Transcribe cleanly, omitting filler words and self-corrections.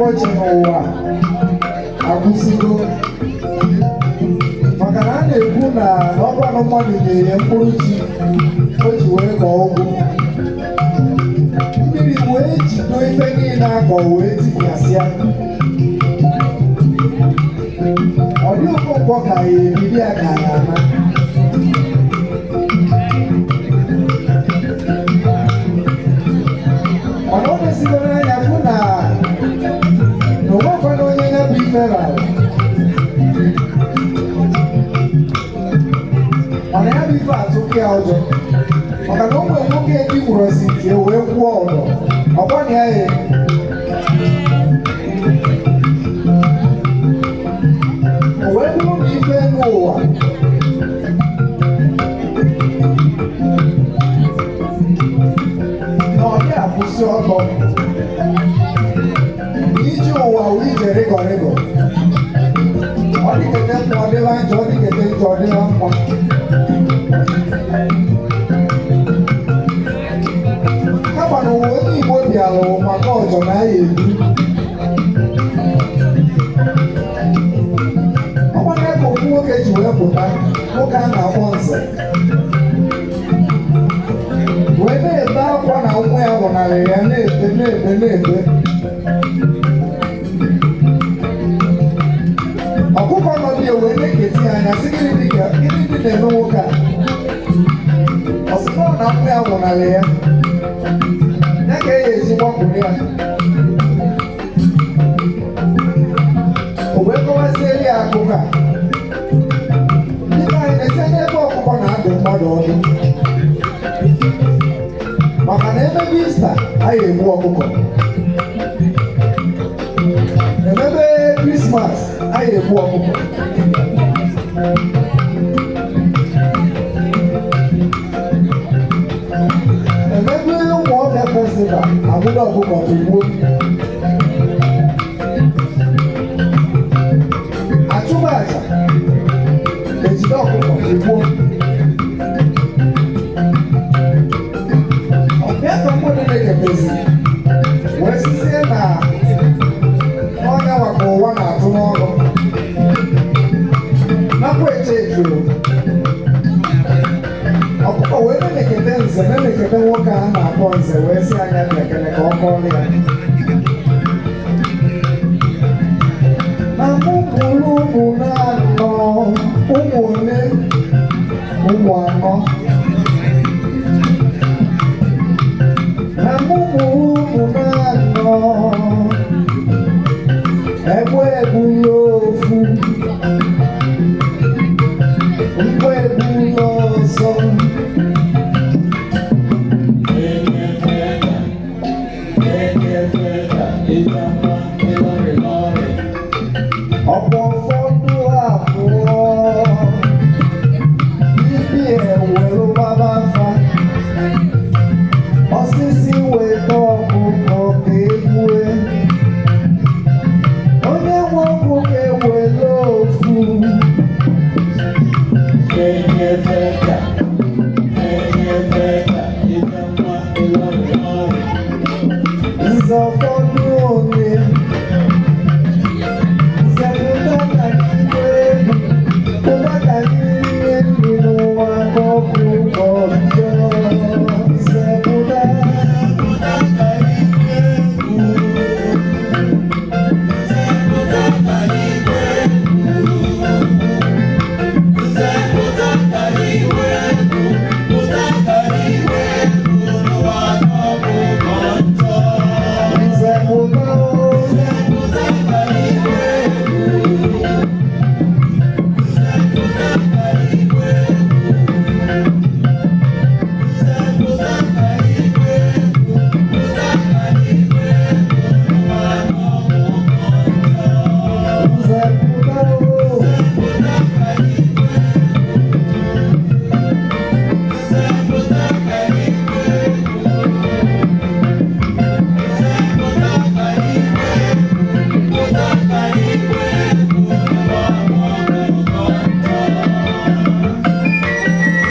Ọkọchị n'ụwa akwụsịgo, maka na a na-ekwu na ọkwanụ mmadụ nyere mkpụrụ ji o ji wee kọọ ụgụ, mmiri wee jido ife niile akọ wee tipịasịa. Ọ dị Okonkwo ka ya ebibi ya ka ya ama. Mana ọ mesigoro anya fụ na na onwekwana onye ya bụ ife rara, mana ya bụ ife atụkụ ya ụjọ, maka na o nwere nwoke ndị gwurosi nke wee kwụọ ụdọ ọkwa na ya ya o wee bụrụ na ife n'ụwa na ọ dị akwụsị ọtọ ije ụwa wee ije rịgọ rịgọ. Ọ dịkete mma, ọ dịla njọ, ọ dịkete njọ, ọ dịla mma. Kama na ụwa onye Igbo bịara maka ọjọ na ya ebi ọkwa ya ka ofu nwoke ji wee pụta, nwoke a na-akpọ Nze, wee na-ebe akwa na nwa ya nwụnarị ya, na-ebe, na-ebe, na-ebe. Ọkụkọ nọ dị wee na-eketi ya anya, sị, gịnị dị ka gịnị dị na-eme nwoke a? Ọ sị na ọ na nwa ya nwụnarị ya, ya ka e ya esi gbapụrụ ya. O wee kọwaziere ya akụkọ a. Ndị be anyị na-esi n'ebe ọkụkọ na-adụ mmadụ ọdụ, maka na emebe Ista, anyị egbu ọkụkọ, emebe Krismas, anyị egbu ọkụkọ. Emebe Ụmụọfịa Festival, abụrụ ọkụkọ tugbuo. Achụba aja, ejide ọkụkọ tugbuo. Ọbịa ka mmadụ na-eketezi wee sizie na n'ọnya maka ụwa na-atụ n'ọnụ nakwa eche ejuru ọkụkọ wee na-ekete Nze, na-ekete nwoke a na-akpọ Nze, wee sị anya bịa ka ọ kọọrọ ya na mụ mụrụ ụmụ na-anọ, ụmụ ole? Ụmụ anọ.